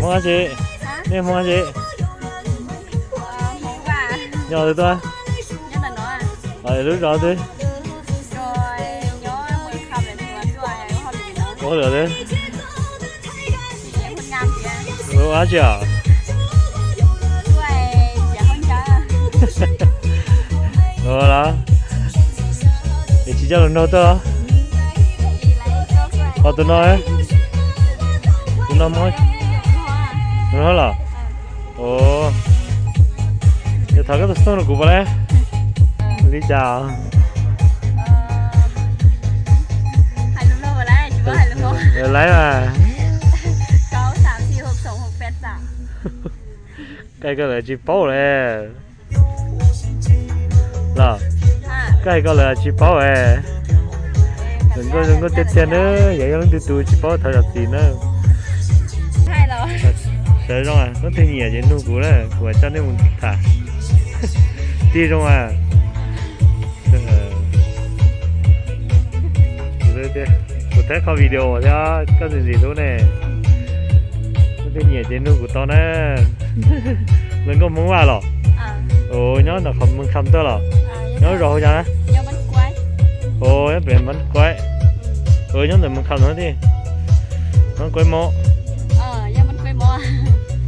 Hmoob dab tsi? Nej Hmoob dab tsi? Nyob twg tuaj? Lub zos twg? Ua hauj lwm twg? Ua dab tsi os? Ua los? Es tsis coj lus nraug tuaj los? Ho tus no, tus no Hmoob, tus no los? Ua, yog thov koj tus xov tooj rau kuv puas laib? Li cas? Laib mas. Kaij koj lawv tsis paub li. Los, kaij koj lawv tsis paub es. Zoo nkauj zoo nkauj tiag tiag na, yog yog leej twg tus tsis paub thov zam txim na. Sawv zoo, leej twg nyiam ces nug kuv na, kuv coj nej mus tham. Tig zoo as. Kuv thaij qhov video thiab koj ntxim ntxim hlub ne. Leej twg nyiam ces nug kuv tau na. Zoo nkauj Hmoob Vaj los? Ua, nyob ntawm qhov Moos Kham tuaj los? Nyob zos hauv cas na? Ua, nyob pem Mab Kuaib. Ua, nyob ntawm Moos Kham no thiab. Mab Kuaib Mob.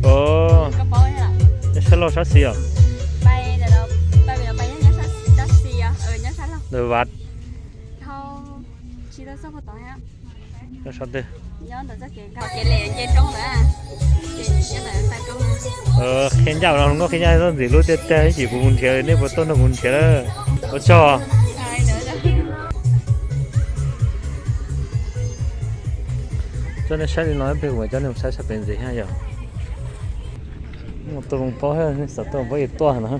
Ua, nyob sab laug sab xis os? Ntawm Vaj. Nyob sab twg? Qhia ncaj los nkauj qhia ncaj txoj ntxim hlub tiag tiag, ib chim kuv mus nrhiav nej puas tuaj nrog kuv nrhiav lawm. Ua tsaug. Coj nej saib li no peb kuv mam coj nej mus saib sab pem ntxiv thiab yog. Mus tuaj zoo paub, nej xav tuaj paub es tuaj no.